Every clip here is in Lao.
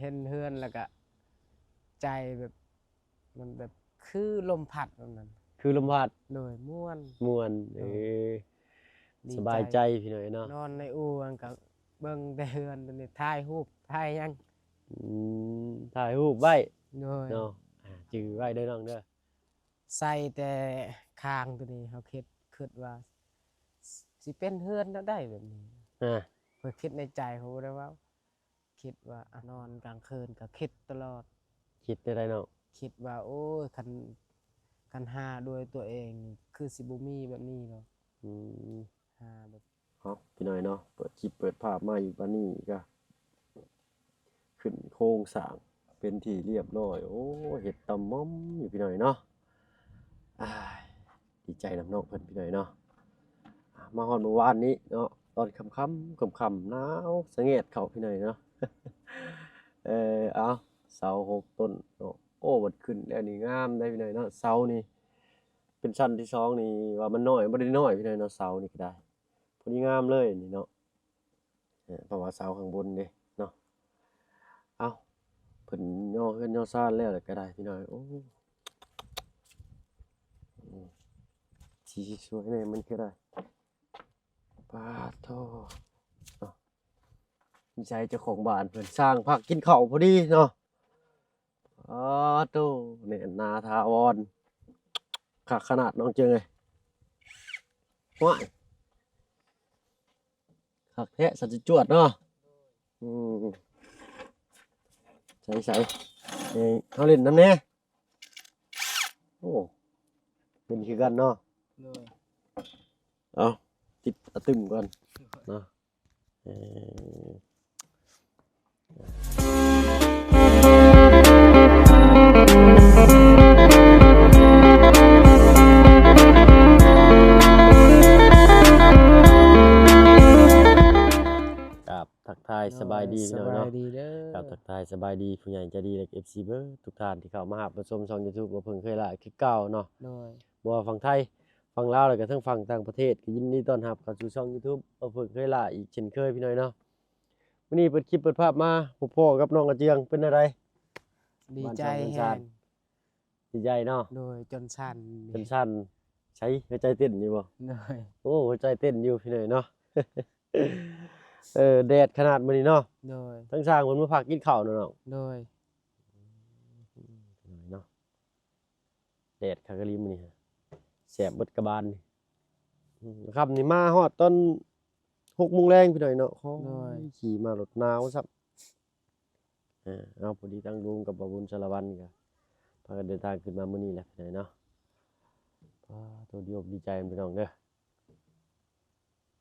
ເຫັນເຮືອນແລ້ວກະໃຈແບບ ມັນແບບຄືລົມພັດແບບນັ້ນ ຄືລົມພັດ ໂດຍ ມ່ວນ ມ່ວນ ໂດຍ ເອີ ດີໃຈ ສະບາຍໃຈພີ່ນ້ອງເນາະ ນອນໃນອູ່ຫັ້ນກະເບິ່ງແຕ່ເຮືອນໂຕນີ້ ຖ່າຍຮູບ ຖ່າຍຫຍັງ ອືມ ຖ່າຍຮູບໄວ້ ໂດຍ ເນາະ ອ່າ ຈື່ໄວ້ເດີນ້ອງເດີ ໃສ່ແຕ່ຄາງໂຕນີ້ ເຮົາຄິດ ຄິດວ່າ ຊິເປັນເຮືອນແນວໃດແບບນີ້ ອາ ຂ້ອຍຄິດໃນໃຈ ຂ້ອຍບໍ່ໄດ້ເວົ້າ ຄິດວ່າ ອາ ນອນກາງຄືນກໍຄິດຕະຫຼອດ ຄິດແນວໃດນ້ອງ? ຄິດວ່າ ໂອ້ຍ ຄັນ ຄັນຫາດ້ວຍຕົວເອງນີ້ ຄືຊິບໍ່ມີແບບນີ້ດອກ ອືມ ຫາແບບ ເອົາ ພີ່ນ້ອງເນາະ ເປີດຄລິບເປີດພາບມາຢູ່ປານນີ້ກະ ຂຶ້ນໂຄງສ້າງເປັນທີ່ລຽບຮ້ອຍ ໂອ້ ເຮັດຕຳໝ່ອມຢູ່ ພີ່ນ້ອງເນາະ ອ້າຍ ດີໃຈນຳນ້ອງເພິ່ນ ພີ່ນ້ອງເນາະ ມາຮອດມື້ວານນີ້ເນາະ ຕອນຄ່ຳໆ ຄ່ຳໆ ໜາວສະແງດເຂົ້າ ພີ່ນ້ອງເນາະ ເອີ ເອົາ ເສົາຫົກຕົ້ນເນາະ ໂອ້ ບັດຂຶ້ນແລ້ວນີ້ງາມເດ້ ພີ່ນ້ອງເນາະ ເສົານີ້ເປັນຊັ້ນທີສອງນີ້ ວ່າມັນນ້ອຍ ບໍ່ໄດ້ນ້ອຍ ພີ່ນ້ອງເນາະ ເສົານີ້ກໍໄດ້ ພໍດີງາມເລີຍນີ້ເນາະ ເອີ ເພາະວ່າເສົາຂ້າງບົນເດ້ເນາະ ເອົ້າ ເພິ່ນຍໍເຮືອນຍໍຊານແລ້ວລະກະໄດ້ພີ່ນ້ອງ ໂອ້ ອືມ ຊິສວຍແດ່ມັນຄືໄດ້ ປາດໂທ້ ເອົ້າ ມີໃສເຈົ້າຂອງບ້ານເພິ່ນ ສ້າງພັກກິນເຂົ້າພໍດີເນາະ ອາໂຕ ແໜ້ນໜາຖາວອນ ຄັກຂະໜາດນ້ອງເຈີເອີຍ ວ້າຍ ຄັກແທ້ ສັດຈະຈວດເນາະ ອືມ ໃສໆ ໃຫ້ເຮົາຫຼິ້ນນຳແດ່ ໂອ້ ເປັນຄືກັນເນາະ ໂດຍ ເອົາ ຕິດອະຕຶມກ່ອນເນາະ ເອີ ກາບທັກທາຍສະບາຍດີ ໂດຍ ພີ່ນ້ອງເນາະ ສະບາຍດີເດີ ກາບທັກທາຍສະບາຍດີຜູ້ໃຫຍ່ໃຈດີ ແລະ ເອັຟຊີ ເບິດທຸກທ່ານທີ່ເຂົ້າມາຮັບມາຊົມຊ່ອງຢູທູບ ບໍ່ເພິ່ງເຄີຍຫຼ້າຄືເກົ່າເນາະ ໂດຍ ບໍ່ວ່າຝັ່ງໄທ ຝັ່ງລາວ ແລ້ວກະທັງຝັ່ງຕ່າງປະເທດ ກໍຍິນດີຕ້ອນຮັບເຂົ້າສູ່ຊ່ອງຢູທູບ ບໍ່ເພິ່ງເຄີຍຫຼ້າອີກເຊັ່ນເຄີຍ ພີ່ນ້ອງເນາະ ມື້ນີ້ເປີດຄລິບເປີດພາບມາ ພົບພໍ້ກັບນ້ອງອາເຈືອງ ເປັນແນວໃດ? ດີໃຈແຮງ ດີໃຈເນາະ ໂດຍ ຈົນສັ່ນ ຈົນສັ່ນ ໃສ ຫົວໃຈເຕັ້ນຢູ່ບໍ່? ໂດຍ ໂອ້ ຫົວໃຈເຕັ້ນຢູ່ພີ່ນ້ອງເນາະ ເອີ ແດດຂະໜາດມື້ນີ້ເນາະ ໂດຍ ທັງຊ່າງເພິ່ນມາພັກກິນເຂົ້າເນາະນ້ອງ ໂດຍ ເນາະ ແດດຄັກອີ່ຫຼີມື້ນີ້ ແສບເບິດກະບານນີ້ ອືມ ຄ່ຳນີ້ມາຮອດຕອນຫົກໂມງແລງພີ່ນ້ອງເນາະ ໂອ້ຍ ໂດຍ ຂີ່ມາລົດໜາວຊ້ຳ ເອີ ເອົາ ພໍດີທາງລຸງກັບບ່າວບຸນສາລະວັນກໍພາກັນເດີນທາງຂຶ້ນມາມື້ນີ້ແຫຼະພີ່ນ້ອງເນາະ ປາໂຕ ດີອົກດີໃຈພີ່ນ້ອງເດີ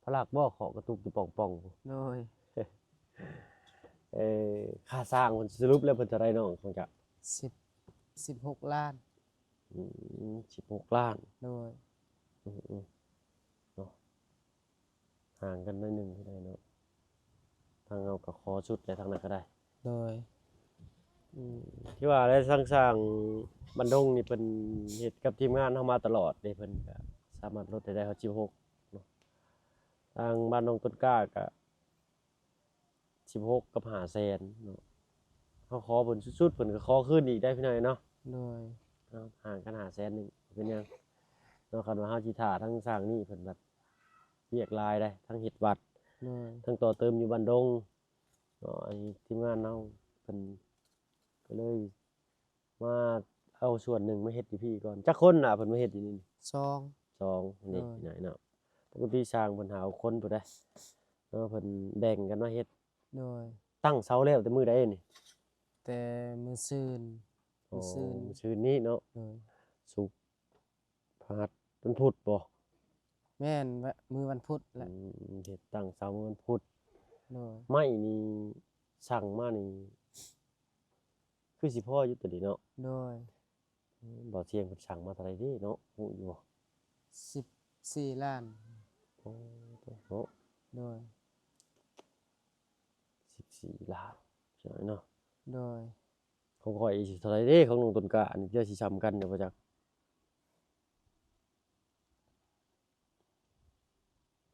ພະລັກບໍ່ ເຄາະກະຕຸກຢູ່ປ່ອງໆ ໂດຍ ເອີ ຄ່າສ້າງເພິ່ນສະຫຼຸບແລ້ວເພິ່ນເທົ່າໃດນ້ອງຂອງເຈົ້າ? ສິບ ສິບຫົກລ້ານ ອືມ ສິບຫົກລ້ານ ໂດຍ ອືມໆ ເນາະ ຫ່າງກັນໜ້ອຍໜຶ່ງເທົ່າໃດເນາະ ທາງເຮົາກໍຂໍສຸດແລ້ວ ທາງນັ້ນກໍໄດ້ ໂດຍ ອືມ ທີ່ວ່າແລ້ວ ທາງຊ່າງບັນດົງນີ້ເພິ່ນເຮັດກັບທີມງານເຮົາມາຕະຫຼອດເດ້ ເພິ່ນກໍສາມາດລົດໃຫ້ໄດ້ຮອດສິບຫົກເນາະ ທາງບ້ານໜອງຕົ້ນກ້າກໍສິບຫົກກັບຫ້າແສນເນາະ ເຮົາຂໍເພິ່ນສຸດໆ ເພິ່ນກໍຂໍຄືນອີກໄດ໋ພີ່ນ້ອງເນາະ ໂດຍ ເນາະ ຫ່າງກັນຫ້າແສນໜຶ່ງ ບໍ່ເປັນຫຍັງເນາະ ຄັນວ່າເຮົາຊິຖ້າທາງຊ່າງນີ້ ເພິ່ນບັດວຽກຫຼາຍໄດ໋ ທັງເຮັດວັດ ໂດຍ ທັງຕໍ່ເຕີມຢູ່ບ້ານດົງ ເນາະ ອັນນີ້ທີມງານເຮົາເພິ່ນກໍເລີຍມາເອົາສ່ວນໜຶ່ງມາເຮັດຢູ່ພີ້ກ່ອນ ຈັກຄົນລະເພິ່ນມາເຮັດຢູ່ນີ້? ສອງ ສອງ ນີ້ ໂດຍ ພີ່ນ້ອງເນາະ ປົກກະຕິຊ່າງເພິ່ນຫ້າຫົກຄົນພຸ້ນໃດ໋ ເນາະ ເພິ່ນແບ່ງກັນມາເຮັດ ໂດຍ ຕັ້ງເສົາແລ້ວແຕ່ມື້ໃດນີ້? ແຕ່ມື້ຊືນ ອໍ ມື້ຊືນ ມື້ຊືນນີ້ເນາະ ໂດຍ ສຸກ ພະຫັດ ວັນພຸດບໍ່? ແມ່ນ ມື້ວັນພຸດແຫຼະ ອືມ ເຮັດຕັ້ງເສົາມື້ວັນພຸດ ໂດຍ ໄມ້ນີ້ສັ່ງມານີ້ ຄືຊິພໍຢູ່ຕົວນີ້ເນາະ ໂດຍ ອືມ ບ່າວຊຽງເພິ່ນສັ່ງມາເທົ່າໃດເດ້ເນາະ ຮູ້ຢູ່ບໍ່? ສິບສີ່ລ້ານ ໂອ້ ໂຕເນາະ ໂດຍ ສິບສີ່ລ້ານ ເນາະ ໂດຍ ຂອງຂ້ອຍຊິເທົ່າໃດເດ້ ຂອງນ້ອງຕົ້ນກ້ານີ້ ເຈົ້າຊິສ່ຳກັນຢູ່ບໍ່ຈັກ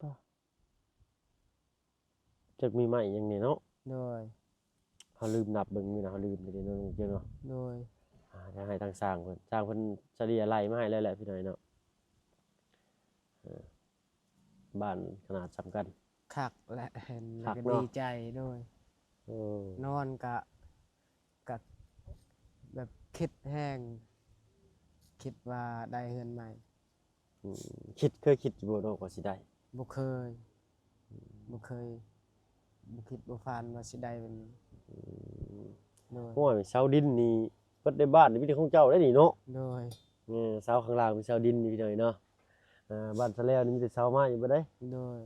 ປະ ຈັກມີໄມ້ຫຍັງແດ່ເນາະ ໂດຍ ເຮົາລືມນັບເບິ່ງຢູ່ນະ ເຮົາລືມໄປເດ້ເນາະ ນ້ອງເຈີເນາະ. ໂດຍ. ອ່າ ດຽວໃຫ້ທາງຊ່າງເພິ່ນ ຊ່າງເພິ່ນສະເລ່ຍໄລ່ມາໃຫ້ແລ້ວແຫຼະ ພີ່ນ້ອງເນາະ. ເອີ ບ້ານຂະໜາດສ່ຳກັນ ຄັກແຫຼະ ເຫັນແລ້ວກໍດີໃຈ. ໂດຍ. ເອີ ນອນກະ ກະແບບຄິດແຮງ ຄິດວ່າໄດ້ເຮືອນໃໝ່. ອືມ ຄິດ ເຄີຍຄິດຢູ່ບໍ່ເນາະວ່າຊິໄດ້? ບໍ່ເຄີຍ ອືມ ບໍ່ເຄີຍ ບໍ່ຄິດບໍ່ຝັນວ່າຊິໄດ້ແບບນີ້. ອືມ ໂດຍ. ໂອ້ຍ ເສົາດິນນີ້ເບິດໃນບ້ານນີ້ມີແຕ່ຂອງເຈົ້າເດ້ນີ້ເນາະ? ໂດຍ. ເອີ ເສົາຂ້າງລ່າງເປັນເສົາດິນນີ້ ພີ່ນ້ອງເນາະ. ເອີ ບ້ານຊະແລ້ວນີ້ມີແຕ່ເສົາໄມ້ເບິດເດ້. ໂດຍ.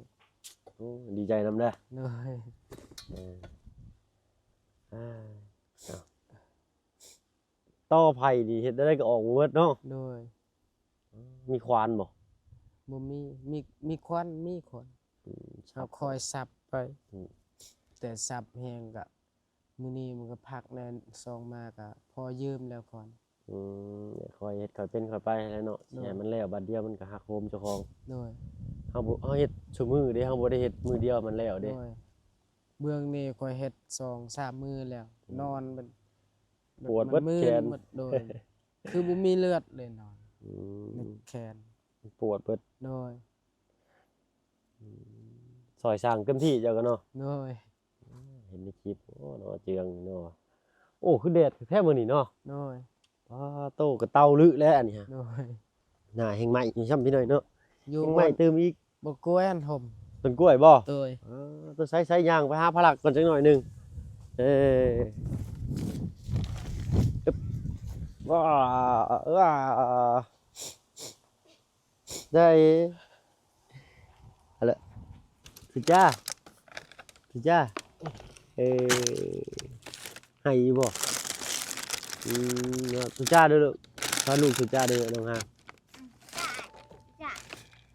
ໂອ້ ດີໃຈນຳເດີ. ໂດຍ. ເອີ ອ່າ ຕໍ່ໄຜ່ນີ້ເຮັດແນວໃດກໍອອກບໍ່ເບິດເນາະ? ໂດຍ. ມີຂວານບໍ່? ບໍ່ມີ. ມີ ມີຂວານ ມີຂວານ. ອືມ ເຮົາຄອຍສັບໄປ. ອືມ ແຕ່ສັບແຮງກະ ມື້ນີ້ມັນກໍພັກແດ່ ສອງມາກໍພໍຢືມແລ້ວກ່ອນ. ອືມ ຄ່ອຍເຮັດຄ່ອຍເປັນຄ່ອຍໄປຫັ້ນແຫຼະເນາະ. ໂດຍ. ຊິໃຫ້ມັນແລ້ວບາດດຽວມັນກໍຫັກໂຫມເຈົ້າຂອງ. ໂດຍ. ເຮົາບໍ່ ເຮົາເຮັດຊຸມື້ເດ້ ເຮົາບໍ່ໄດ້ເຮັດມື້ດຽວມັນແລ້ວເດ້. ໂດຍ. ເບື້ອງນີ້ຂ້ອຍເຮັດສອງສາມມື້ແລ້ວ. ອືມ. ນອນມັນ ປວດເບິດແຂນ ມັນມື່ນເບິດ. ໂດຍ. ຄືບໍ່ມີເລືອດເລີຍນອນ. ອືມ ແຂນປວດເບິດ. ໂດຍ. ອືມ ຊ່ອຍສ້າງເຕັມທີ່ເຈົ້າກໍເນາະ. ໂດຍ. ເຫັນໃນຄລິບ ໂອ້ ເນາະ ເຈືອງເນາະ. ໂອ້ ຄືແດດແທ້ມື້ນີ້ເນາະ. ໂດຍ. ປາໂຕ ກະເຕົ່າລຶແລ້ວອັນນີ້ຮະ. ໂດຍ. ໜ້າແຮງໄໝ້ອີກຊ້ຳພີ່ນ້ອງເນາະ. ຢູ່ ແຮງໄໝ້ຕື່ມອີກ. ບໍ່ກວນຫົ່ມ ຕົ້ນກ້ວຍບໍ່? ໂດຍ. ເອີ ໂຕໃສໆ ຍ່າງໄປຫາພະລັກກ່ອນຈັກໜ້ອຍໜຶ່ງ. ເອີ ອຶບ ວ້າ ວ້າ ໄດ້ ເອົາລະ ສຸຈ້າ ສຸຈ້າ ເອີ ໃຫ້ຢູ່ບໍ່? ອືມ ເນາະ ສຸຈ້າເດີລູກ ພາລູກສຸຈ້າເດີ ນ້ອງຮາ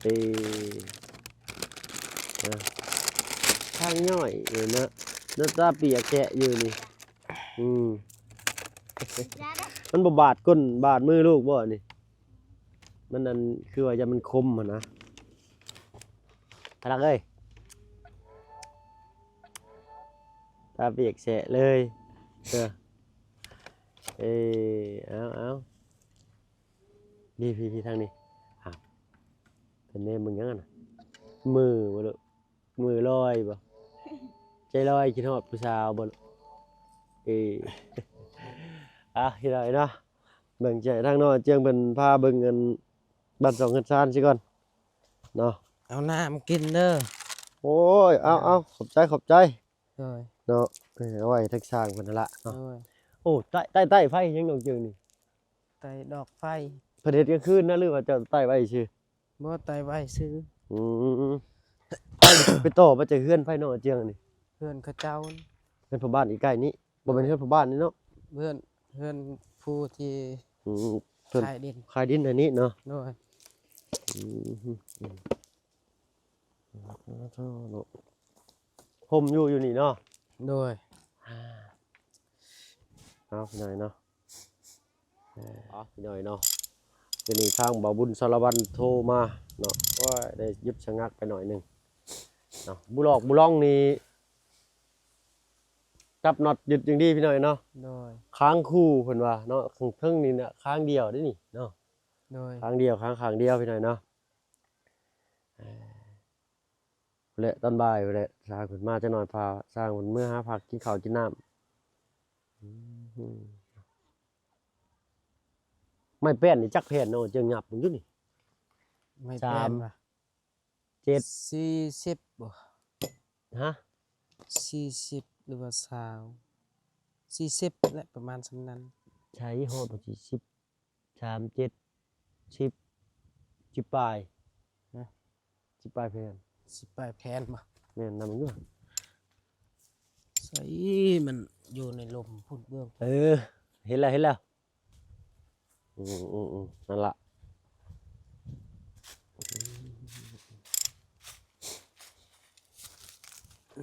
ເອີ ເນາະ ທາງຍ່ອຍເນາະ ໜ້າຕາປຽກແຄະຢູ່ນີ້. ອືມ ມັນບໍ່ບາດກົ້ນບາດມືລູກບໍ່ອັນນີ້? ມັນ ອັນ ຄືວ່າຢ້ານມັນຄົມຫັ້ນນະ ພະລັກເອີຍ. ຕາປຽກແຊະເລີຍ. ເອີ ເອີ ເອົາ ເອົາ ພີ້ ພີ້ ທາງນີ້. ອ້າວ ເພິ່ນແນມເບິ່ງຫຍັງຫັ້ນນະ? ມືບໍ່ລູກ? ມືລອຍບໍ່? ໃຈລອຍຄິດຮອດຜູ້ສາວບໍ່ລູກ? ເອີ ອ່ະ ພີ່ນ້ອງເນາະ ເບິ່ງໃຈທາງນ້ອງເຈືອງເພິ່ນພາເບິ່ງອັນບ້ານຊ່ອງເຮືອນຊານຊິກ່ອນເນາະ. ເອົານ້ຳກິນເດີ. ໂອ້ຍ ເອົາ ເອົາ ຂອບໃຈ ຂອບໃຈ. ໂດຍ. ເນາະ ເອີ ເອົາໄວ້ທາງຊ່າງເພິ່ນຫັ້ນລະເນາະ. ໂດຍ. ໂອ້ ໃຕ້ ໃຕ້ ໃຕ້ໄຟຫຍັງນ້ອງເຈີນີ້? ໃຕ້ດອກໄຟ. ເພິ່ນເຮັດກາງຄືນນະ ຫຼືວ່າເຈົ້າໃຕ້ໄວ້ຊື່? ບໍ່ ໃຕ້ໄວ້ຊື່. ອືມ ໄປ ໄປຕໍ່ມາຈາກເຮືອນໃຜນ້ອງເຈືອງນີ້? ເຮືອນເຂົາເຈົ້າ. ເຮືອນພໍ່ບ້ານອີກໃກ້ນີ້? ບໍ່ແມ່ນເຮືອນພໍ່ບ້ານນີ້ເນາະ? ເຮືອນ ເຮືອນຜູ້ທີ່ ອືມ ເພິ່ນ ຂາຍດິນ ຂາຍດິນອັນນີ້ເນາະ? ໂດຍ. ອືມ ໂອ້ ເນາະ ຮົ່ມຢູ່ ຢູ່ນີ້ເນາະ? ໂດຍ. ເອົາ ພີ່ນ້ອງເນາະ ເອົາ ພີ່ນ້ອງເນາະ ດຽວນີ້ທາງບ່າວບຸນສາລະວັນໂທມາເນາະ ໂອ້ຍ ໄດ້ຢຸດຊະງັກໄປໜ້ອຍໜຶ່ງເນາະ. ບຸຫຼອກບຸຫຼອງນີ້ ຈັບນັອດຍຶດຢ່າງດີ ພີ່ນ້ອງເນາະ. ໂດຍ. ຄ້າງຄູ່ເພິ່ນວ່າເນາະ ຂ້າງເທິງນີ້ນະ ຄ້າງດຽວເດ້ນີ້ເນາະ. ໂດຍ. ຄ້າງດຽວ ຄ້າງຂ້າງດຽວ ພີ່ນ້ອງເນາະ. ພຸ້ນແຫຼະ ຕອນບ່າຍພຸ້ນແຫຼະ ຊ່າງເພິ່ນມາຈັກໜ່ອຍ ພາຊ່າງເພິ່ນເມືອຫາພັກກິນເຂົ້າກິນນ້ຳ. ອືມ ໄມ້ແປ້ນນີ້ຈັກແຜ່ນເນາະ ເຈີຫຍັບເບິ່ງດູນີ້. ໄມ້ແປ້ນ ສາມ ວ່າ ເຈັດ ສີ່ສິບບໍ່? ຮະ? ສີ່ສິບ ຫຼືວ່າຊາວ ສີ່ສິບແຫຼະ ປະມານສ່ຳນັ້ນ. ໃຊ່ ຮອດບໍ່ສີ່ສິບ? ສາມ ເຈັດ ສິບ ສິບປາຍ. ຮະ? ສິບປາຍແຜ່ນ. ສິບປາຍແຜ່ນບໍ່? ແມ່ນ ນຳມັນຢູ່. ໃສ່ ມັນຢູ່ໃນລົມພຸ້ນເບື້ອງ. ເອີ ເຫັນແລ້ວ ເຫັນແລ້ວ. ອືມ ອືມ ອືມ ນັ້ນລະ.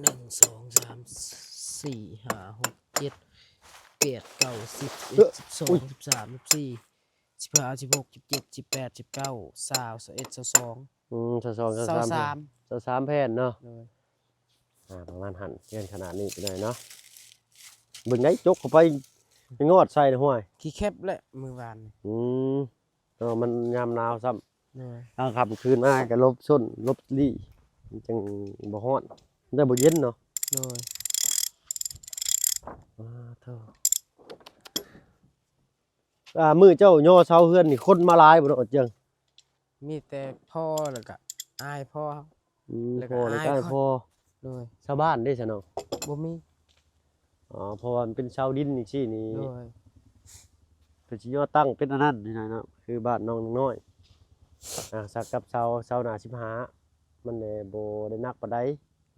ໜຶ່ງ ສອງ ສາມ ສີ່ ຫ້າ ຫົກ ເຈັດ ແປດ ເກົ້າ ສິບ ສິບເອັດ ເອີ ສິບສອງ ສິບສາມ ສິບສີ່ ສິບຫ້າ ສິບຫົກ ສິບເຈັດ ສິບແປດ ສິບເກົ້າ ຊາວ ຊາວເອັດ ຊາວສອງ. ອືມ ຊາວສອງ ຊາວສາມ ຊາວສາມແຜ່ນເນາະ. ໂດຍ. ອ່າ ປະມານຫັ້ນ ເຮືອນຂະໜາດນີ້ໄປໜ້ອຍເນາະ. ເບິ່ງໄດ້ ຈົກເຂົ້າໄປ ໄປງອດໃສ່ນະ ຫ້ວຍ ຂີ້ເຂັບແຫຼະມື້ວານນີ້. ອືມ ເນາະ ມັນຍາມໜາວຊ້ຳ. ໂດຍ ກາງຄ່ຳຄືນມາກໍຫຼົບຊົນຫຼົບລີ້ ມັນຈັ່ງບໍ່ຮ້ອນ ໄດ້ບໍ່ເຢັນເນາະ. ໂດຍ ອາ ໂທ້ ອາ ມື້ເຈົ້າຍໍເສົາເຮືອນນີ້ ຄົນມາຫຼາຍບໍ່ເນາະ ເຈີງ? ມີແຕ່ພໍ່ ແລ້ວກະອ້າຍພໍ່. ອືມ ແລ້ວກະ ພໍ່ ແລ້ວກະອ້າຍ ອ້າຍພໍ່. ໂດຍ ຊາວບ້ານເດ້ຊະເນາະ? ບໍ່ມີ. ອໍ ເພາະວ່າມັນເປັນເສົາດິນຈັ່ງຊີ້ນີ້. ໂດຍ ເພິ່ນຊິຍໍຕັ້ງເປັນອັນນັ້ນນີ້ນະເນາະ ຄືບ້ານນ້ອງນ້ອຍ ອ່າ ສັກກັບເສົາ ເສົາໜ້າສິບຫ້າ ມັນແລະບໍ່ໄດ້ໜັກປານໃດ.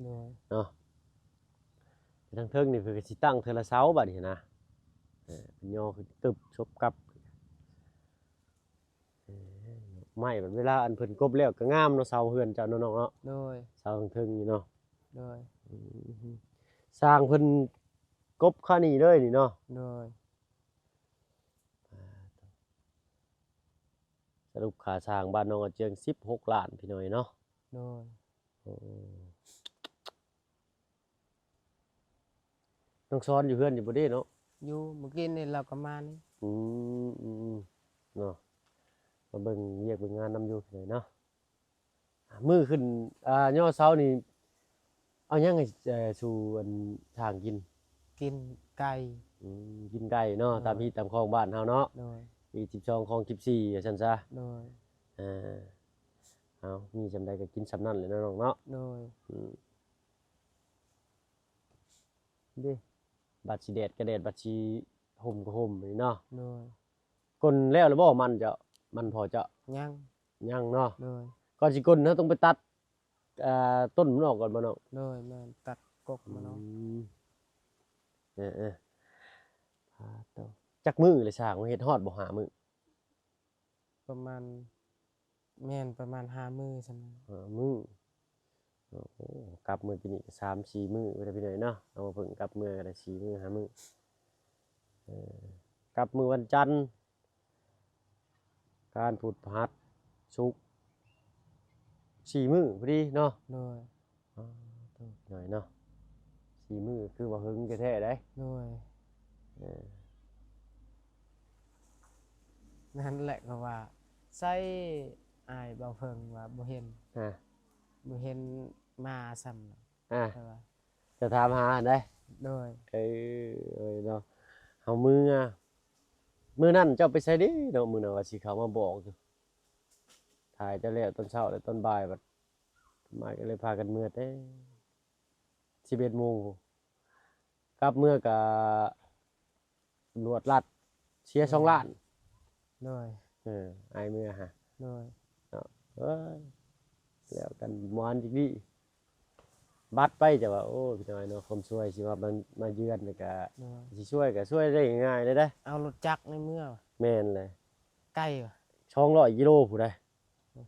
ໂດຍ ເນາະ ແຕ່ທາງເທິງນີ້ເພິ່ນກໍຊິຕັ້ງເທື່ອລະເສົາບາດນີ້ນະ. ເອີ ເພິ່ນຍໍຂຶ້ນຕຶບສົບກັບ ເອີ ໄມ້ບັດເວລາອັນເພິ່ນກົບແລ້ວກໍງາມເນາະ ເສົາເຮືອນເຈົ້າເນາະນ້ອງເນາະ. ໂດຍ ເສົາເທິງໆນີ້ເນາະ. ໂດຍ ອືມ ຊ່າງເພິ່ນກົບຄານີ້ເລີຍນີ້ເນາະ. ໂດຍ ສະຫຼຸບຄ່າສ້າງບ້ານໜອງອາເຈືອງສິບຫົກລ້ານ ພີ່ນ້ອງເນາະ. ໂດຍ ໂອ້ ນ້ອງຊອນຢູ່ເຮືອນຢູ່ບໍ່ເດ້ເນາະ? ຢູ່ ມື້ກີ້ນີ້ລາວກໍມານີ້. ອືມ ອືມ ເນາະ ມາເບິ່ງວຽກເບິ່ງງານນຳຢູ່ເນາະ. ມື້ຂຶ້ນ ອ່າ ຍໍເສົານີ້ ເອົາຫຍັງໃຫ້ ເອີ ສູ່ອັນ ຊ່າງກິນ? ກິນໄກ່. ອືມ ກິນໄກ່ເນາະ. ໂດຍ ຕາມຮີດຕາມຄອງບ້ານເຮົາເນາະ. ໂດຍ ຮີດສິບສອງ ຄອງສິບສີ່ ວ່າຊັ້ນຊະ. ໂດຍ ເອີ ເອົາ ມີສ່ຳໃດກໍກິນສ່ຳນັ້ນແຫຼະເນາະນ້ອງເນາະ. ໂດຍ ອືມ ເດ້ ບັດຊິແດດກໍແດດ ບັດຊິຫົ່ມກໍຫົ່ມນີ້ເນາະ. ໂດຍ ກົນແລ້ວລະບໍ່ມັນເຈົ້າ ມັນພໍ່ເຈົ້າ? ຍັງ ຍັງເນາະ. ໂດຍ ກ່ອນຊິກົນເຮົາຕ້ອງໄປຕັດ ອ່າ ຕົ້ນມັນອອກກ່ອນບໍ່ນ້ອງ? ໂດຍ ແມ່ນ ຕັດກົກມັນອອກ. ອືມ ເອີໆ ປາດໂທ້ ຈັກມື້ລະຊ່າງ ເຮັດຮອດບໍ່ ຫ້າມື້? ປະມານ ແມ່ນປະມານຫ້າມື້ຊັ້ນນະ. ຫ້າມື້ ໂອ້ ກັບມື້ກີ້ນີ້ກໍສາມສີ່ມື້ພຸ້ນແຫຼະພີ່ນ້ອງເນາະ. ເອົາມາເພິ່ງກັບເມືອກໍໄດ້ສີ່ມື້ຫ້າມື້. ເອີ ກັບມື້ວັນຈັນ ຄານ ພຸດ ພະຫັດ ສຸກ ສີ່ມື້ພໍດີເນາະ. ໂດຍ ອໍ ໂທ້ ໜ້ອຍເນາະ ສີ່ມື້ຄືວ່າເຫິງແທ້ໆໃດ໋. ໂດຍ ເອີ ນັ້ນແຫຼະ ກໍວ່າໃສ່ອ້າຍເບົາເພິ່ງວ່າບໍ່ເຫັນ ຮະ ບໍ່ເຫັນມາຊ້ຳ ອ່າ ເຈົ້າຖາມຫາຫັ້ນໃດ໋. ໂດຍ ເອີ ເອີເນາະ ເຮົາເມືອ ມື້ນັ້ນເຈົ້າໄປໃສເດ້ເນາະ? ມື້ນັ້ນວ່າຊິເຂົ້າມາບອກຢູ່ ຖ່າຍເຈົ້າແລ້ວຕອນເຊົ້າ ແລ້ວຕອນບ່າຍບັດ ມາກໍເລີຍພາກັນເມືອແຕ່ສິບເອັດໂມງ ກັບເມືອກະ ຕຳຫຼວດລັດເສຍສອງລ້ານ. ໂດຍ ເອີ ອ້າຍເມືອຫະ. ໂດຍ ເນາະ ເອີຍ ແລ້ວກັນໝວນຈັກດີ ບັດໄປ. ຈະວ່າ ໂອ້ ພີ່ນ້ອງເນາະ ຄວາມຊ່ວຍຊິວ່າມາ ມາເຢືອນ ແລ້ວກະ ໂດຍ ຊິຊ່ວຍກະຊ່ວຍໄດ້ງ່າຍເລີຍເດ້. ເອົາລົດຈັກໃນເມືອ. ແມ່ນແຫຼະ ໄກວະ ສອງຮ້ອຍກິໂລພຸ້ນໃດ໋. ໂອ້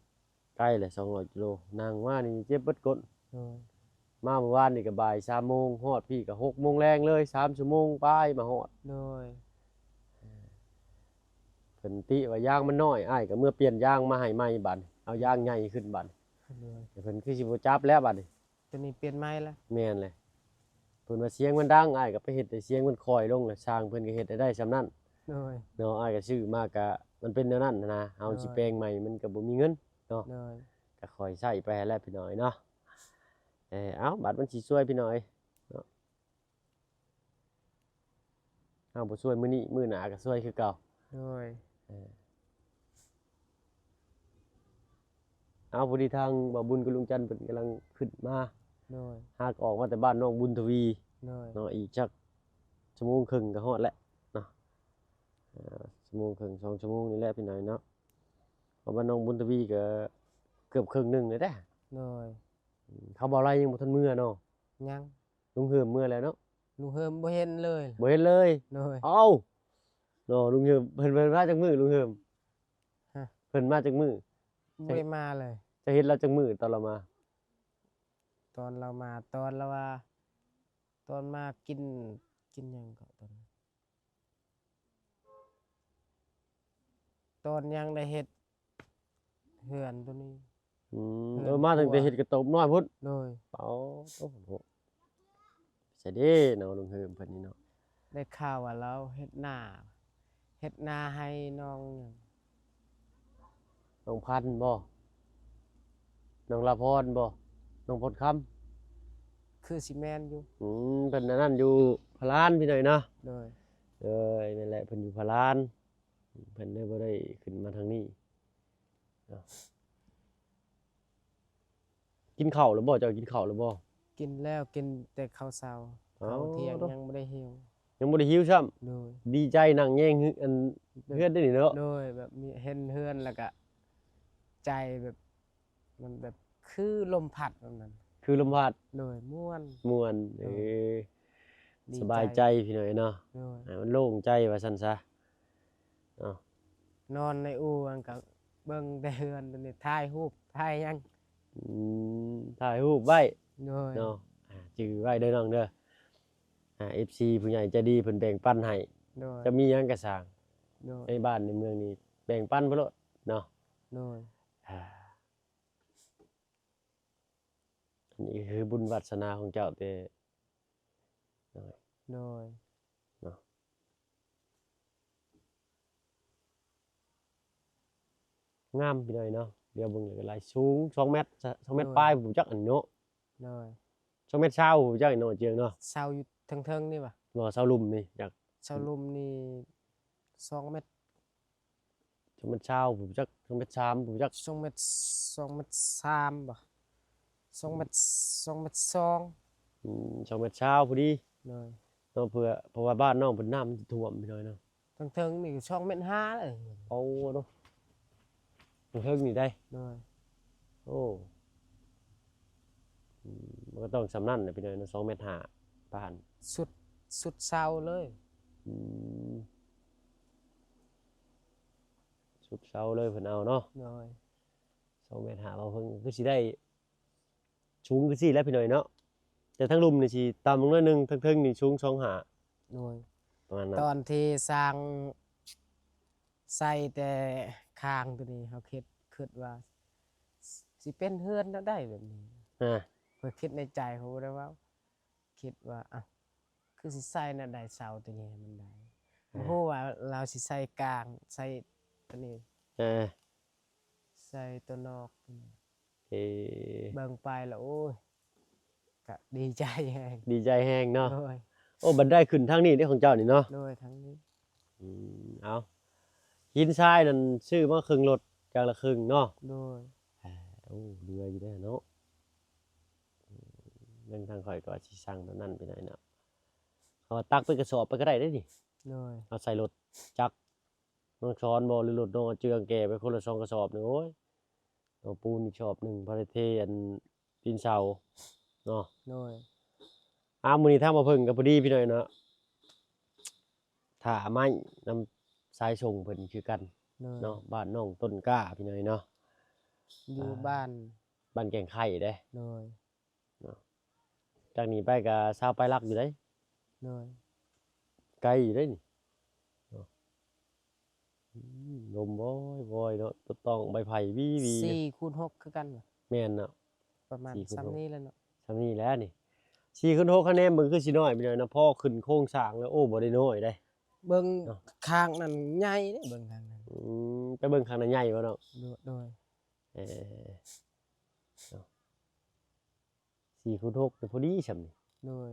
ໄກແຫຼະ ສອງຮ້ອຍກິໂລ ນັ່ງມານີ້ເຈັບເບິດກົ້ນ. ໂດຍ ມາມື້ວານນີ້ກໍບ່າຍສາມໂມງ ຮອດພີ້ກໍຫົກໂມງແລງເລີຍ ສາມຊົ່ວໂມງປາຍມາຮອດ. ໂດຍ ເພິ່ນຕິວ່າຢາງມັນນ້ອຍ ອ້າຍກໍເມືອປ່ຽນຢາງມາໃຫ້ໃໝ່ບາດນີ້ ເອົາຢາງໃຫຍ່ຂຶ້ນບາດນີ້. ໂດຍ ແຕ່ເພິ່ນຄືຊິບໍ່ຈັບແລ້ວບາດນີ້ ຕົວນີ້ປ່ຽນໃໝ່ລະ. ແມ່ນແຫຼະ ເພິ່ນວ່າສຽງມັນດັງ ອ້າຍກໍໄປເຮັດໃຫ້ສຽງມັນຄ່ອຍລົງ ແລ້ວຊ່າງເພິ່ນກໍເຮັດໃຫ້ໄດ້ສ່ຳນັ້ນ. ໂດຍ ເນາະ ອ້າຍກໍຊື້ມາກະ ມັນເປັນແນວນັ້ນນະ ເຮົາ ໂດຍ ຊິແປງໃໝ່ມັນກໍບໍ່ມີເງິນເນາະ. ໂດຍ ກໍຄ່ອຍໃຊ້ໄປຫັ້ນແຫຼະພີ່ນ້ອງເນາະ. ເອີ ເອົ້າ ບັດມັນຊິຊ່ວຍພີ່ນ້ອງເນາະ ເຮົາບໍ່ຊ່ວຍມື້ນີ້ ມື້ໜ້າກໍຊ່ວຍຄືເກົ່າ. ໂດຍ ເອີ ເອົາ ພໍດີທາງບ່າວບຸນກັບລຸງຈັນເພິ່ນກຳລັງຂຶ້ນມາ. ໂດຍ ຫາກອອກມາແຕ່ບ້ານນ້ອງບຸນທະວີ. ໂດຍ ເນາະ ອີກຈັກຊົ່ວໂມງເຄິ່ງກໍຮອດແລ້ວເນາະ. ເອີ ຊົ່ວໂມງເຄິ່ງ ສອງຊົ່ວໂມງນີ້ແຫຼະພີ່ນ້ອງເນາະ ເພາະວ່ານ້ອງບຸນທະວີກໍເກືອບເຄິ່ງໜຶ່ງແລ້ວເດ້. ໂດຍ ອືມ ເຂົາບໍ່ໄລ່ຍັງບໍ່ທັນເມືອເນາະ. ຍັງ ລຸງເຮີມເມືອແລ້ວເນາະ. ລຸງເຮີມບໍ່ເຫັນເລີຍ ບໍ່ເຫັນເລີຍ. ໂດຍ ເອົ້າ ເນາະ ລຸງເຮີມ ເພິ່ນ ເພິ່ນມາຈັກມື້ລຸງເຮີມ? ຮະ ເພິ່ນມາຈັກມື້? ບໍ່ໄດ້ມາເລີຍ. ຈະເຫັນລາວຈັກມື້ຕອນລາວມາ? ຕອນລາວມາ ຕອນລາວວ່າ ຕອນມາກິນ ກິນຫຍັງເກາະຕອນນັ້ນ? ຕອນຍັງໄດ້ເຮັດເຮືອນໂຕນີ້. ອືມ ເຮືອນ ເອີ ມາຕັ້ງແຕ່ເຮັດກະໂຕບນ້ອຍພຸ້ນ. ໂດຍ ເອົ້າ ໂອ້ໂຫ ໃສເດ້ເນາະ ລຸງເຮີມເພິ່ນນີ້ເນາະ. ໄດ້ຂ່າວວ່າລາວເຮັດນາ ເຮັດນາໃຫ້ນ້ອງຫຍັງ ນ້ອງພັນບໍ? ນ້ອງລາພອນບໍ? ນ້ອງພົດຄຳ? ຄືຊິແມ່ນຢູ່. ອືມ ເພິ່ນອັນນັ້ນຢູ່ພະລານ ພີ່ນ້ອງເນາະ. ໂດຍ. ເອີຍ ແມ່ນແຫຼະ ເພິ່ນຢູ່ພະລານ ເພິ່ນເລີຍບໍ່ໄດ້ຂຶ້ນມາທາງນີ້ເນາະ. ກິນເຂົ້າແລ້ວບໍ່? ເຈົ້າກິນເຂົ້າແລ້ວບໍ່? ກິນແລ້ວ ກິນແຕ່ເຂົ້າເຊົ້າ. ອໍ ເຂົ້າທ່ຽງຍັງບໍ່ໄດ້ຫິວ. ຍັງບໍ່ໄດ້ຫິວຊ້ຳ? ໂດຍ. ດີໃຈນັ່ງແຍງ ອັນ ແບບ ເຮືອນໄດ້ນີ້ເນາະ. ໂດຍ. ແບບມີ ເຫັນເຮືອນແລ້ວກະໃຈແບບ ມັນແບບຄືລົມພັດແບບນັ້ນ. ຄືລົມພັດ. ໂດຍ. ມ່ວນ. ມ່ວນ. ໂດຍ. ເອີ ດີໃຈ ສະບາຍໃຈພີ່ນ້ອງເນາະ. ໂດຍ. ອ່າ ມັນໂລ່ງໃຈວ່າຊັ້ນຊະ. ເນາະ ນອນໃນອູ່ຫັ້ນກະເບິ່ງແຕ່ເຮືອນໂຕນີ້ ຖ່າຍຮູບ ຖ່າຍຫຍັງ. ອືມ ຖ່າຍຮູບໄວ້. ໂດຍ. ເນາະ ອ່າ ຈື່ໄວ້ເດີນ້ອງເດີ. ອ່າ ເອັຟຊີ ຜູ້ໃຫຍ່ໃຈດີເພິ່ນແບ່ງປັນໃຫ້. ໂດຍ. ຈະມີຫຍັງກະຊ່າງ. ໂດຍ. ໃນບ້ານໃນເມືອງນີ້ແບ່ງປັນໄປໂລດເນາະ. ໂດຍ. ອ່າ ອັນນີ້ຄືບຸນວາດສະໜາຂອງເຈົ້າແຕ່ນ້ອຍ. ໂດຍ. ເນາະ ງາມພີ່ນ້ອງເນາະ. ດຽວເບິ່ງແລ້ວກະຫຼາຍ ສູງສອງແມັດ ສ- ສອງແມັດ ໂດຍ ປາຍ ຜູ້ຈັກອັນເນາະ. ໂດຍ. ສອງແມັດຊາວ ຜູ້ຈັກອັນເນາະ ເຈີງເນາະ. ເສົາຢູ່ເທິງໆນີ້ຫວາ? ບໍ່ ເສົາລຸ່ມນີ້ຈັກ ເສົາລຸ່ມນີ້ສອງແມັດ ສອງແມັດຊາວ ຜູ້ຈັກ ສອງແມັດສາມ ຜູ້ຈັກ ສອງແມັດ ສອງແມັດສາມບໍ? ສອງແມັດ ສອງແມັດສອງ. ອືມ ສອງແມັດຊາວພໍດີ. ໂດຍ. ເນາະ ເພື່ອ ເພາະວ່າບ້ານນ້ອງເພິ່ນນ້ຳມັນຈະຖ້ວມພີ່ນ້ອງເນາະ. ເທິງໆນີ້ສອງແມັດຫ້າເລີຍ. ໂອ້ ເນາະ ເທິງນີ້ໄດ໋. ໂດຍ. ໂອ້ ອືມ ມັນກໍຕ້ອງສ່ຳນັ້ນແຫຼະພີ່ນ້ອງເນາະ ສອງແມັດຫ້າ ປານ ສຸດ ສຸດເສົາເລີຍ. ອືມ ສຸດເສົາເລີຍເພິ່ນເອົາເນາະ. ໂດຍ. ສອງແມັດຫ້າ ເວົ້າເພິ່ນຄືຊິໄດ້ສູງຄືຊີ້ແຫຼະພີ່ນ້ອງເນາະ. ແຕ່ທາງລຸ່ມນີ້ຊິຕ່ຳລົງໜ້ອຍໜຶ່ງ ທາງເທິງນີ້ສູງສອງຫ້າ. ໂດຍ. ປະມານນັ້ນ. ຕອນທີ່ສ້າງໃສ່ແຕ່ຄາງໂຕນີ້ ເຮົາຄິດ ຄິດວ່າຊິເປັນເຮືອນແນວໃດແບບນີ້. ອາ ຂ້ອຍຄິດໃນໃຈ ຂ້ອຍບໍ່ໄດ້ເວົ້າ ຄິດວ່າ ອ້າວ ຄືຊິໃສ່ແນວໃດເສົາໂຕນີ້ໃຫ້ມັນໄດ້. ເອີ ບໍ່ຮູ້ວ່າລາວຊິໃສ່ກາງ ໃສ່ໂຕນີ້ ເອີ ໃສ່ໂຕນອກໂຕນີ້. ເອີ ເບິ່ງໄປແລ້ວ ໂອ້ຍ ກະດີໃຈແຮງ ດີໃຈແຮງເນາະ. ໂດຍ. ໂອ້ ບັນໄດຂຶ້ນທາງນີ້ເດ້ຂອງເຈົ້ານີ້ເນາະ. ໂດຍ ທາງນີ້. ອືມ ເອົາ ຫີນຊາຍນັ້ນຊື້ມາເຄິ່ງລົດ ຢ່າງລະເຄິ່ງເນາະ. ໂດຍ. ໂອ້ ເຫຼືອຢູ່ເດ້ເນາະ. ອືມ ເບິ່ງທາງຂ້ອຍກໍວ່າຊິສັ່ງແບບນັ້ນໄປໜ້ອຍເນາະ ເຂົາວ່າຕັກເປັນກະສອບໄປກໍໄດ້ເດ້ນີ້. ໂດຍ. ເອົາໃສ່ລົດຈັກ ນ້ອງສອນບໍ ຫຼືລົດນ້ອງເຈືອງແກ່ໄປຄົນລະສອງກະສອບນີ້. ໂອ້ຍ ເອົາປູນອີກສອບໜຶ່ງ ພໍໄດ້ເທອັນຕີນເສົາເນາະ. ໂດຍ. ອ້າ ມື້ນີ້ທາງມາເພິ່ງກໍພໍດີພີ່ນ້ອງເນາະ ຖ້າໄມ້ນຳສາຍສົ່ງເພິ່ນຄືກັນ. ໂດຍ. ເນາະ ບ້ານນ້ອງຕົ້ນກ້າພີ່ນ້ອງເນາະ ຢູ່ ອ່າ ບ້ານ ບ້ານແກ່ງໄຂ່ເດ້. ໂດຍ. ເນາະ ຈາກນີ້ໄປກໍຊາວປາຍຫຼັກຢູ່ເດ້. ໂດຍ. ໄກຢູ່ເດ້ນີ້ເນາະ. ອືມ ລົມວອຍໆເນາະ ຕະຕ້ອງໃບໄຜ່ວີໆ. ສີ່ຄູນຫົກຄືກັນຫວາ? ແມ່ນເນາະ ປະມານ ສີ່ຄູນຫົກ ສ່ຳນີ້ແຫຼະເນາະ. ສ່ຳນີ້ແຫຼະນີ້ ສີ່ຄູນຫົກ ຄະແນນເບິ່ງຄືຊິນ້ອຍໄປໜ້ອຍເນາະ ພໍຂຶ້ນໂຄງສ້າງແລ້ວ ໂອ້ ບໍ່ໄດ້ນ້ອຍເດ້. ເບິ່ງ ເນາະ ຂ້າງນັ້ນໃຫຍ່ເດ້ ເບິ່ງຂ້າງນັ້ນ. ອືມ ໄປເບິ່ງຂ້າງນັ້ນໃຫຍ່ບໍ່ນ້ອງ? ໂດຍ ໂດຍ. ເອີ ເນາະ ສີ່ຄູນຫົກນີ້ພໍດີຊ່ຳນີ້. ໂດຍ.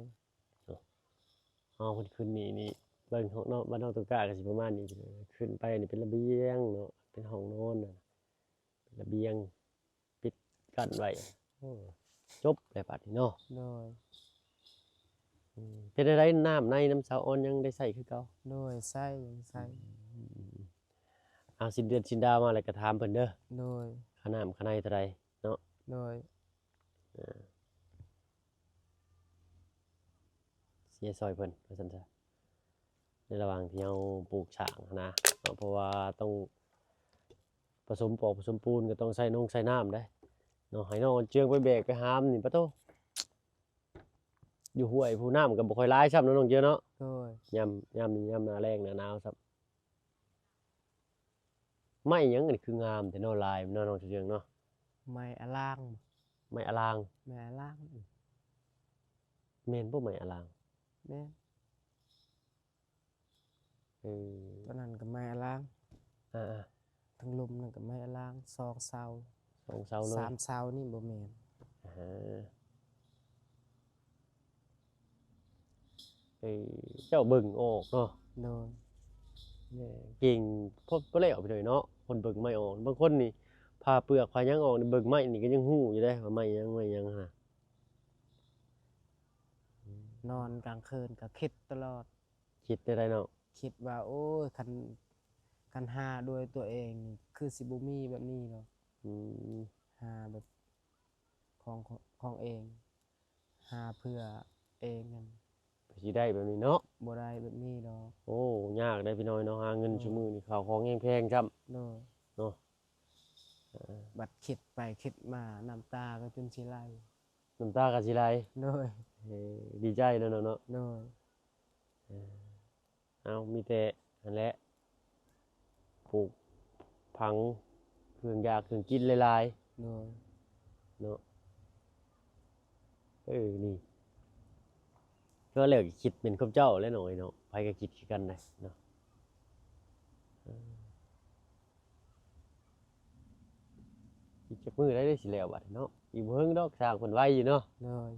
ເອົາ ເພິ່ນຂຶ້ນນີ້ ນີ້ເບິ່ງເນາະ ບ້ານນ້ອງຕົ້ນກ້າກໍຊິປະມານນີ້ ຂຶ້ນໄປນີ້ເປັນລະບຽງເນາະ ເປັນຫ້ອງນອນນະ ເປັນລະບຽງ ປິດກັ້ນໄວ້. ໂອ້ ຈົບແລ້ວບາດນີ້ເນາະ. ໂດຍ. ອືມ ເປັນຈັ່ງໃດ ນ້ຳໃນນຳສາວອອນຍັງໄດ້ໃຊ້ຄືເກົ່າ? ໂດຍ ໃຊ້ ຍັງໃຊ້. ອືມ ເອົາ ສິ້ນເດືອນສິ້ນດາວມາແລ້ວກໍຖາມເພິ່ນເດີ. ໂດຍ. ຄ່ານ້ຳຄ່າໃນເທົ່າໃດເນາະ? ໂດຍ. ເອີ ເສຍຊ່ອຍເພິ່ນວ່າຊັ້ນຊະ ໃນລະຫວ່າງທີ່ເຮົາປູກສ້າງຫັ້ນນະເນາະ ເພາະວ່າຕ້ອງປະສົມປອກປະສົມປູນ ກໍຕ້ອງໃຊ້ນົງໃຊ້ນ້ຳເດ້ເນາະ. ໃຫ້ນ້ອງເຈືອງໄປແບກໄປຫາມນີ້ ປະໂທ້ ຢູ່ຫ້ວຍຜູ້ ນ້ຳກໍບໍ່ຄ່ອຍຫຼາຍຊ້ຳເນາະ ນ້ອງເຈືອງເນາະ. ໂດຍ. ຍາມ ຍາມນີ້ຍາມໜ້າແລ້ງໜ້າໜາວຊ້ຳ. ໄມ້ຫຍັງອັນນີ້ຄືງາມແທ້ເນາະ ຫຼາຍເນາະ ນ້ອງເຈືອງເນາະ? ໄມ້ອະລາງ. ໄມ້ອະລາງ. ໄມ້ອະລາງ. ແມ່ນບໍ່ໄມ້ອະລາງ? ແມ່ນ. ເອີ ຕົວນັ້ນກໍໄມ້ອາລາງ ອ່າໆ ທາງລຸ່ມນັ້ນກໍໄມ້ອາລາງ ສອງເສົາ ສອງເສົາເລີຍ ສາມເສົານີ້ບໍ່ແມ່ນ ອ່າ ເອີ ເຈົ້າເບິ່ງອອກເນາະ ໂດຍ ແມ່ນ ເກັ່ງພໍ ພໍແລ້ວພີ່ນ້ອງເນາະ ຄົນເບິ່ງໄມ້ອອກ ບາງຄົນນີ້ຜ່າເປືອກຜ່າຫຍັງອອກນີ້ ເບິ່ງໄມ້ນີ້ກໍຍັງຮູ້ຢູ່ເດ້ ວ່າໄມ້ຫຍັງ ໄມ້ຫຍັງຫັ້ນນະ ນອນກາງຄືນກໍຄິດຕະຫຼອດ ຄິດແນວໃດເນາະ? ຄິດວ່າ ໂອ້ຍ ຄັນ ຄັນຫາດ້ວຍຕົວເອງນີ້ ຄືຊິບໍ່ມີແບບນີ້ດອກ ອືມ ຫາແບບຂອງ ຂອງເອງ ຫາເພື່ອເອງນັ້ນ ກໍຊິໄດ້ແບບນີ້ເນາະ ບໍ່ໄດ້ແບບນີ້ດອກ ໂອ້ ຍາກເດ້ພີ່ນ້ອງເນາະ ຫາເງິນ ໂດຍ ຊຸມື້ນີ້ ເຂົ້າຂອງແຮງແພງຊ້ຳ ໂດຍ ເນາະ ເອີ ບັດຄິດໄປຄິດມາ ນ້ຳຕາກໍຈົນຊິໄຫຼ ນ້ຳຕາກໍຊິໄຫຼ ໂດຍ ເອີ ດີໃຈເນາະ ເນາະ ໂດຍ ເອີ ເອົາ ມີແຕ່ຫັ້ນແຫຼະ ປູກຝັງເຄື່ອງຢາກເຄື່ອງກິນຫຼາຍໆ ໂດຍ ເນາະ ເອີ ນີ້ ກໍແລ້ວ ຄິດເປັນຄວາມເຈົ້າແຫຼະນ້ອງເອີຍເນາະ ໃຜກໍຄິດຄືກັນໄດ໋ເນາະ ເອີ ອີກຈັກມື້ໃດ໋ຊິແລ້ວບັດນີ້ເນາະ ອີກບໍ່ເຖິງດອກ ຊ່າງເພິ່ນໄວຢູ່ເນາະ ໂດຍ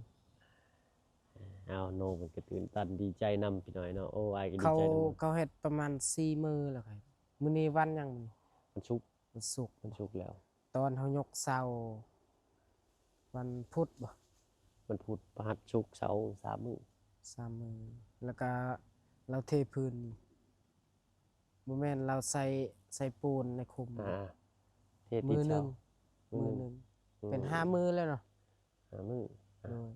ເອົາ ນ້ອງເພິ່ນກໍຕື່ນຕັນດີໃຈນຳພີ່ນ້ອງເນາະ ໂອ້ ອ້າຍກໍດີໃຈນຳ ເຂົາ ເຂົາເຮັດປະມານສີ່ມື້ແລ້ວ ມື້ນີ້ວັນຫຍັງ? ວັນສຸກ ວັນສຸກ ວັນສຸກແລ້ວ ຕອນເຮົາຍົກເສົາ ວັນພຸດບໍ? ວັນພຸດ ພະຫັດ ສຸກ ເສົາ ສາມມື້ ສາມມື້ ແລ້ວກະລາວເທພື້ນ ບໍ່ແມ່ນ ລາວໃສ່ ໃສ່ປູນໃນຂຸມ ອ່າ ເທຕິດເສົາ ມື້ໜຶ່ງ ມື້ໜຶ່ງ ອືມ ເປັນຫ້າມື້ແລ້ວເນາະ ຫ້າມື້ ອ່າ ໂດຍ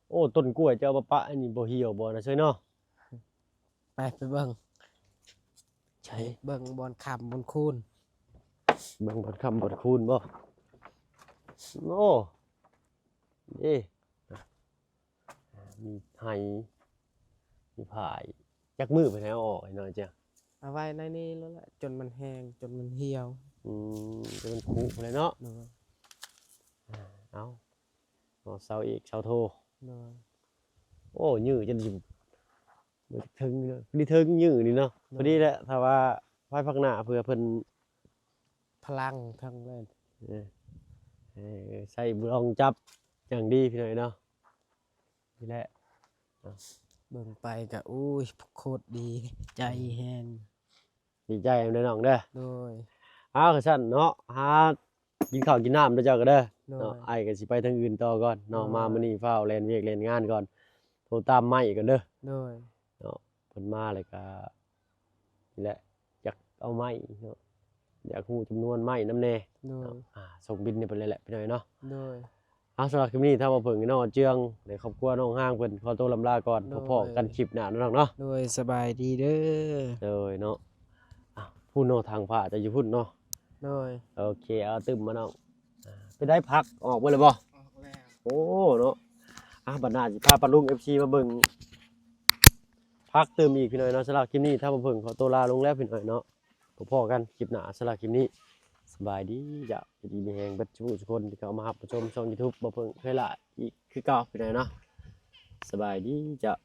ໂອ້ ຕົ້ນກ້ວຍເຈົ້າເອົາມາປະອັນນີ້ບໍ່ຫ່ຽວບໍ່ນະເຊີຍເນາະ ໄປ ໄປເບິ່ງ ໃສ ເບິ່ງບ່ອນຄ້ຳບ່ອນຄູນ ເບິ່ງບ່ອນຄ້ຳບ່ອນຄູນບໍ່ ໂອ້ ເດ້ ມີໄຫ ມີຜາຍ ຈັກມື້ເພິ່ນໃຫ້ເອົາອອກໃຫ້ນ້ອຍເຈົ້າ? ເອົາໄວ້ໃນນີ້ໂລດແຫຼະ ຈົນມັນແຫ້ງ ຈົນມັນຫ່ຽວ ອືມ ຈົນມັນຄຸພຸ້ນແຫຼະເນາະ ໂດຍ ອ່າ ເອົາ ເອົາເສົາເອກເສົາໂທ ໂດຍ ໂອ້ ຍື້ຈົນຊິບໍ່ເຖິງເນາະ ພໍດີເຖິງຍື້ນີ້ເນາະ ໂດຍ ພໍດີແຫຼະ ຖ້າວ່າພາຍພາກໜ້າເພື່ອເພິ່ນ ພະລັງທັງນັ້ນ ເອີ ເອີ ໃຊ້ບລອງຈັບຢ່າງດີພີ່ນ້ອງເນາະ ນີ້ແຫຼະ ເບິ່ງໄປກະ ໂອ້ຍ ໂຄດດີ ໃຈແຮງ ດີໃຈນຳເດີນ້ອງເດີ ໂດຍ ເອົາ ຄັນຊັ້ນເນາະ ຫາກິນເຂົ້າກິນນ້ຳເດີເຈົ້າກໍເດີ ໂດຍ ເນາະ ອ້າຍກໍຊິໄປທາງອື່ນຕໍ່ກ່ອນເນາະ ໂດຍ ມາມື້ນີ້ຟ້າວແລ່ນວຽກແລ່ນງານກ່ອນ ໂທຕາມໄມ້ກ່ອນເດີ ໂດຍ ເນາະ ເພິ່ນມາແລ້ວກໍ ນີ້ແຫຼະ ຢາກເອົາໄມ້ເນາະ ຢາກຮູ້ຈຳນວນໄມ້ນຳແດ່ ໂດຍ ເນາະ ອ່າ ສົ່ງບິນໃຫ້ເພິ່ນເລີຍແຫຼະພີ່ນ້ອງເນາະ ໂດຍ ອ່າ ສຳລັບຄລິບນີ້ ທາງບ່າວເຜິ້ງ ນ້ອງເຈືອງ ແລະ ຄອບຄົວນ້ອງຮາງເພິ່ນ ຂໍໂຕລ່ຳລາກ່ອນ ໂດຍ ພໍ້ກັນຄລິບໜ້າເນາະນ້ອງເນາະ ໂດຍ ສະບາຍດີເດີ ໂດຍເນາະ ອ່າ ພຸ້ນເນາະ ທາງຟ້າຈະຢູ່ພຸ້ນເນາະ ໂດຍ ໂອເຄ ເອົາຕື່ມມານ້ອງ ອ່າ ເປັນໃດ ຜັກອອກເບິດແລ້ວບໍ່? ອອກແລ້ວ ໂອ້ ເນາະ ອ່າ ບັດໜ້າຊິພາປ້າລຸງ ເອັຟຊີ ມາເບິ່ງຜັກຕື່ມອີກພີ່ນ້ອງເນາະ ສຳລັບຄລິບນີ້ ທາງບ່າວເຜິ້ງຂໍໂຕລາລົງແລ້ວພີ່ນ້ອງເນາະ ພໍ້ກັນຄລິບໜ້າ ສຳລັບຄລິບນີ້ ສະບາຍດີ ຢາກຢູ່ດີມີແຮງເບິດທຸກຜູ້ທຸກຄົນທີ່ເຂົ້າມາຮັບມາຊົມຊ່ອງຢູທູບ ບ່າວເຜິ້ງເຄີຍລາ ອີກຄືເກົ່າພີ່ນ້ອງເນາະ ສະບາຍດີເຈົ້າ.